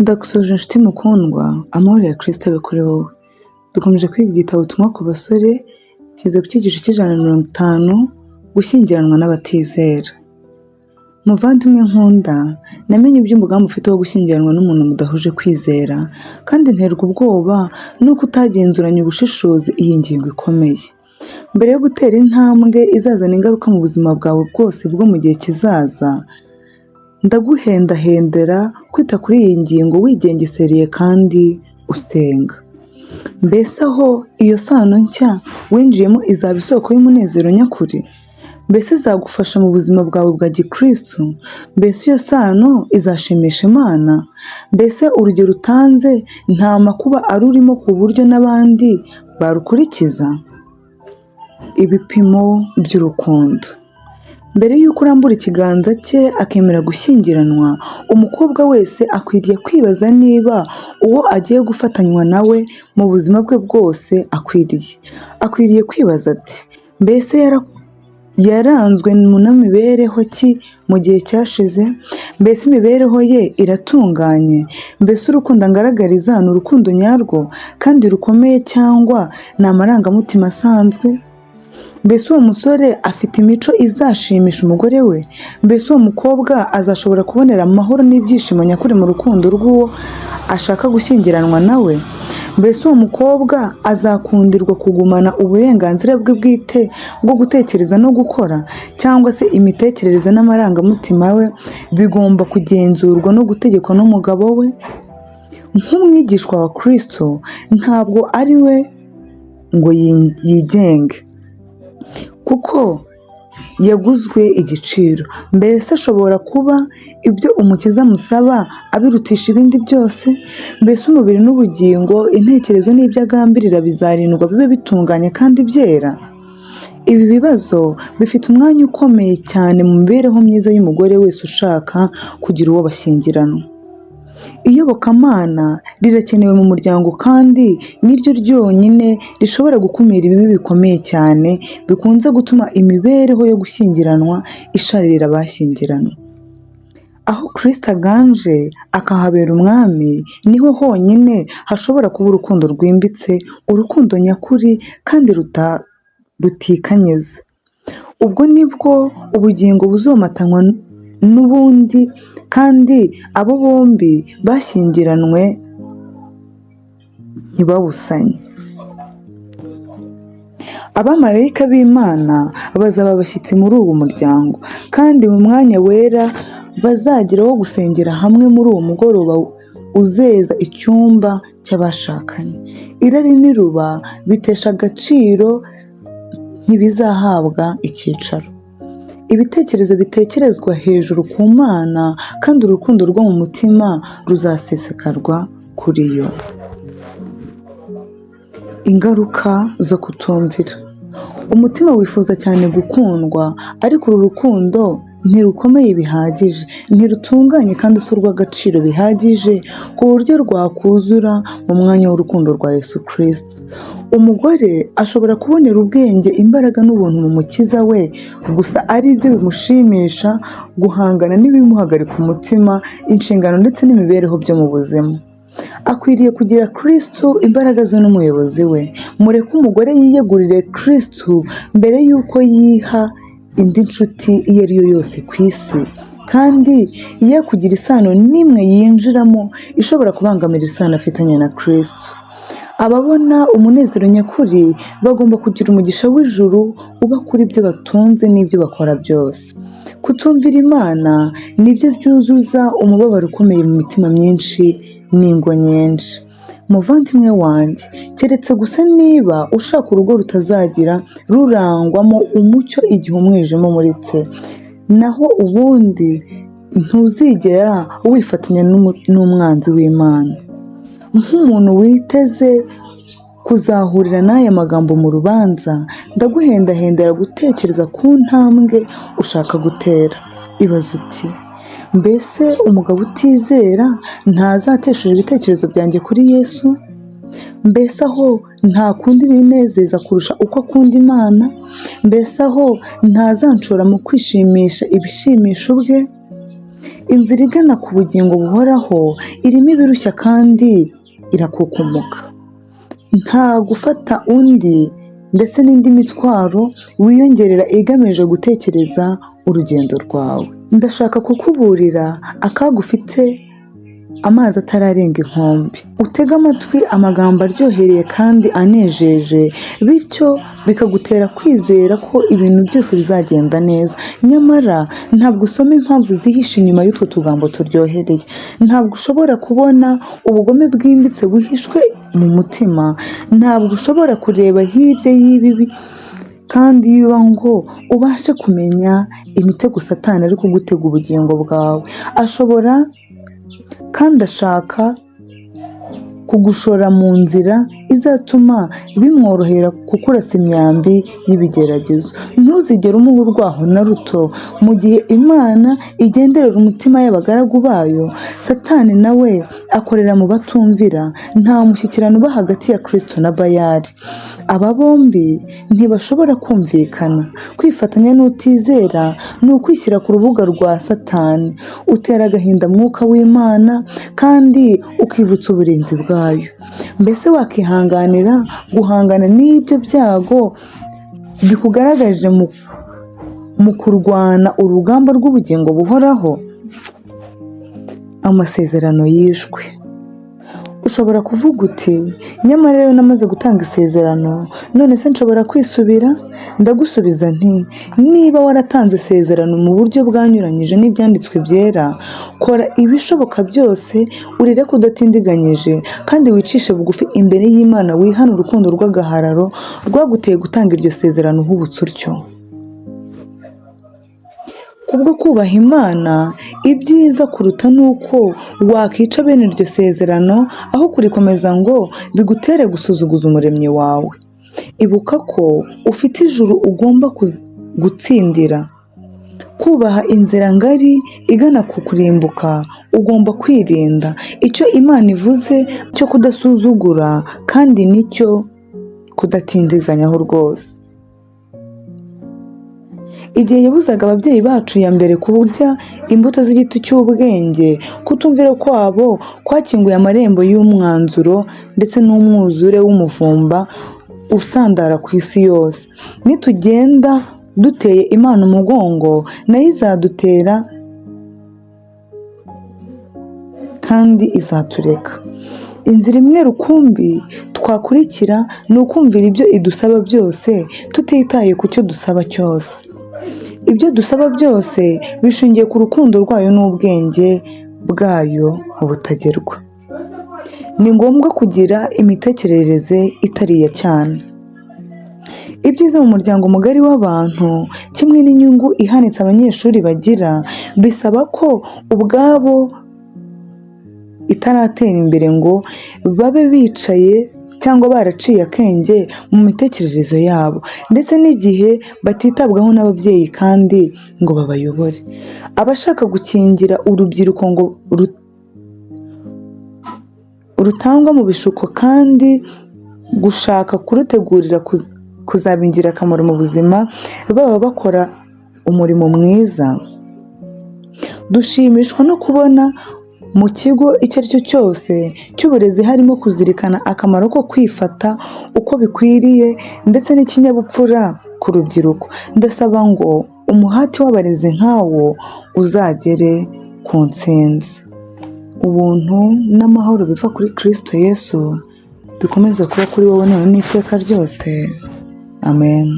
Ndagusuhuje inshuti mukundwa, amahoro ya Kristo abe kuri wowe. Dukomeje kwiga igitabo Ubutumwa ku basore, tugeze ku cyigisho cy'150, gushyingiranwa n'abatizera. Muvandimwe nkunda, namenye iby'umugambi ufite wo gushyingiranwa n'umuntu mudahuje kwizera, kandi nterwa ubwoba n'uko utagenzuranye ubushishozi iyi ngingo ikomeye. Mbere yo gutera intambwe izazana ingaruka mu buzima bwawe bwose bwo mu gihe kizaza, ndaguhendahendera kwita kuri iyi ngingo wigengesereye kandi usenga. Mbese aho iyo sano nshya winjiyemo izaba isoko y'umunezero nyakuri? Mbese izagufasha mu buzima bwawe bwa gikristo? Mbese iyo sano izashimisha Imana? Mbese urugero utanze nta makuba arurimo ku buryo n'abandi barukurikiza? Ibipimo by'urukundo. Mbere y'uko urambura ikiganza cye akemera gushyingiranwa, umukobwa wese akwiriye kwibaza niba uwo agiye gufatanywa nawe mu buzima bwe bwose akwiriye. Akwiriye kwibaza ati: mbese yaranzwe n'imibereho ki mu gihe cyashize? Mbese imibereho ye iratunganye? Mbese urukundo angaragariza ni urukundo nyarwo kandi rukomeye cyangwa ni amarangamutima asanzwe? Mbese uwo musore afite imico izashimisha umugore we? Mbese uwo mukobwa azashobora kubonera amahoro n'ibyishimo nyakuri mu rukundo rw'uwo ashaka gushyingiranwa nawe? Mbese uwo mukobwa azakundirwa kugumana uburenganzira bwe bwite bwo gutekereza no gukora, cyangwa se imitekerereze n'amarangamutima we bigomba kugenzurwa no gutegekwa n'umugabo we? Nk'umwigishwa wa Kristo, ntabwo ari we ngo yigenge, kuko yaguzwe igiciro. Mbese ashobora kuba ibyo Umukiza amusaba abirutisha ibindi byose? Mbese umubiri n'ubugingo, intekerezo n'ibyo agambirira bizarindwa bibe bitunganye kandi byera? Ibi bibazo bifite umwanya ukomeye cyane mu mibereho myiza y'umugore wese ushaka kugira uwo bashyingiranwa. Iyobokamana rirakenewe mu muryango kandi niryo ryonyine rishobora gukumira ibibi bikomeye cyane bikunze gutuma imibereho yo gushyingiranwa isharira abashyingiranwe. Aho Kristo aganje akahabera umwami, niho honyine hashobora kuba urukundo rwimbitse, urukundo nyakuri kandi rutikanyiza. Ubwo nibwo ubugingo buzomatanywa n'ubundi kandi abo bombi bashyingiranwe ntibabusanye. Abamarayika b'Imana bazaba abashyitsi muri uwo muryango, kandi mu mwanya wera bazagira wo gusengera hamwe muri uwo mugoroba uzeza icyumba cy'abashakanye. Irari n'iruba bitesha agaciro ntibizahabwa icyicaro. Ibitekerezo bitekerezwa hejuru ku Mana kandi urukundo rwo mu mutima ruzasesekarwa kuri yo. Ingaruka zo kutumvira. Umutima wifuza cyane gukundwa, ariko uru rukundo ntirukomeye bihagije, ntirutunganye kandi si urw'agaciro bihagije ku buryo rwakuzura mu mwanya w'urukundo rwa Yesu Kristo. Umugore ashobora kubonera ubwenge, imbaraga n'ubuntu mu Mukiza we gusa ari byo bimushimisha guhangana n'ibimuhagarika umutima, inshingano ndetse n'imibereho byo mu buzima. Akwiriye kugira Kristo imbaraga ze n'umuyobozi we. Mureke umugore yiyegurire Kristo mbere y'uko yiha indi nshuti iyo ari yo yose ku isi, kandi ye kugira isano n'imwe yinjiramo ishobora kubangamira isano afitanye na Kristo. Ababona umunezero nyakuri bagomba kugira umugisha w'ijuru uba kuri ibyo batunze n'ibyo bakora byose. Kutumvira Imana nibyo byuzuza umubabaro ukomeye mu mitima myinshi n'ingo nyinshi. Muvandimwe wanjye, keretse gusa niba ushaka urugo rutazagira rurangwamo umucyo igihe umwijima umuritse, naho ubundi ntuzigera wifatanya n'umwanzi w'Imana. Nk'umuntu witeze kuzahurira n'aya magambo mu rubanza, ndaguhendahendera gutekereza ku ntambwe ushaka gutera. Ibaze uti: mbese umugabo utizera ntazateshura ibitekerezo byanjye kuri Yesu? Mbese aho ntakunda ibinezeza kurusha uko akunda Imana? Mbese aho ntazanshora mu kwishimisha ibishimisha ubwe? Inzira igana ku bugingo buhoraho irimo ibirushya kandi irakukumuka. Nta gufata undi ndetse n'indi mitwaro wiyongerera igamije gutekereza urugendo rwawe. Ndashaka kukuburira akaga ufite amazi atararenga inkombe. Utege amatwi amagambo aryohereye kandi anejeje, bityo bikagutera kwizera ko ibintu byose bizagenda neza. Nyamara ntabwo usoma impamvu zihishe inyuma y'utwo tugambo turyohereye. Ntabwo ushobora kubona ubugome bwimbitse buhishwe mu mutima. Ntabwo ushobora kureba hirya y'ibibi kandi biba ngo ubashe kumenya imitego Satani ari kugutega ubugingo bwawe. Ashobora kandi ashaka kugushora mu nzira izatuma bimworohera kukurasa imyambi y'ibigeragezo. Ntuzigere umuha urwaho na ruto. Mu gihe Imana igenderera umutima y'abagaragu bayo, Satani nawe akorera mu batumvira. Nta mushyikirano uba hagati ya Kristo na Bayali. Aba bombi ntibashobora kumvikana. Kwifatanya n'utizera ni ukwishyira ku rubuga rwa Satani. Utera agahinda Mwuka w'Imana kandi ukivutsa uburinzi bwayo. Mbese wakihanganira guhangana n'ibyo byago bikugaragarije mu kurwana urugamba rw'ubugingo buhoraho? Amasezerano yishwe. Ushobora kuvuga uti nyamara rero namaze gutanga isezerano, none se nshobora kwisubira? Ndagusubiza nti niba waratanze isezerano mu buryo bwanyuranyije n'ibyanditswe byera, kora ibishoboka byose urireke udatindiganyije kandi wicishe bugufi imbere y'Imana, wihane urukundo rw'agahararo rwaguteye gutanga iryo sezerano uhubutse utyo. Kubwo kubaha Imana, ibyiza kuruta ni uko wakica bene iryo sezerano aho kurikomeza ngo bigutere gusuzuguza Umuremyi wawe. Ibuka ko ufite ijuru ugomba gutsindira. Kubaha inzira ngari igana ku kurimbuka, ugomba kwirinda icyo Imana ivuze cyo kudasuzugura kandi nicyo kudatindiganyaho rwose. Igihe yabuzaga ababyeyi bacu ya mbere kurya imbuto z'igiti cy'ubwenge, kutumvira kwabo kwakinguye amarembo y'umwanzuro ndetse n'umwuzure w'umuvumba usandara ku isi yose. Nitugenda duteye Imana umugongo, nayo izadutera kandi izatureka. Inzira imwe rukumbi twakurikira ni ukumvira ibyo idusaba byose tutitaye ku cyo dusaba cyose. Ibyo dusaba byose bishingiye ku rukundo rwayo n'ubwenge bwayo butagerwa. Ni ngombwa kugira imitekerereze itari iya cyane. Ibyiza mu muryango mugari w'abantu kimwe n'inyungu ihanitse abanyeshuri bagira, bisaba ko ubwabo itaratera imbere ngo babe bicaye cyangwa baraciye akenge mu mitekerereze yabo, ndetse n'igihe batitabwaho n'ababyeyi kandi ngo babayobore. Abashaka gukingira urubyiruko ngo rutangwa mu bishuko kandi gushaka kurutegurira kuzaba ingirakamaro mu buzima, baba bakora umurimo mwiza. Dushimishwa no kubona mu kigo icyo ari cyo cyose cy'uburezi harimo kuzirikana akamaro ko kwifata uko bikwiriye ndetse n'ikinyabupfura ku rubyiruko. Ndasaba ngo umuhati w'abarezi nkawo uzagere ku ntsinzi. Ubuntu n'amahoro biva kuri Kristo Yesu bikomeze kuba kuri wowe none n'iteka ryose. Amen.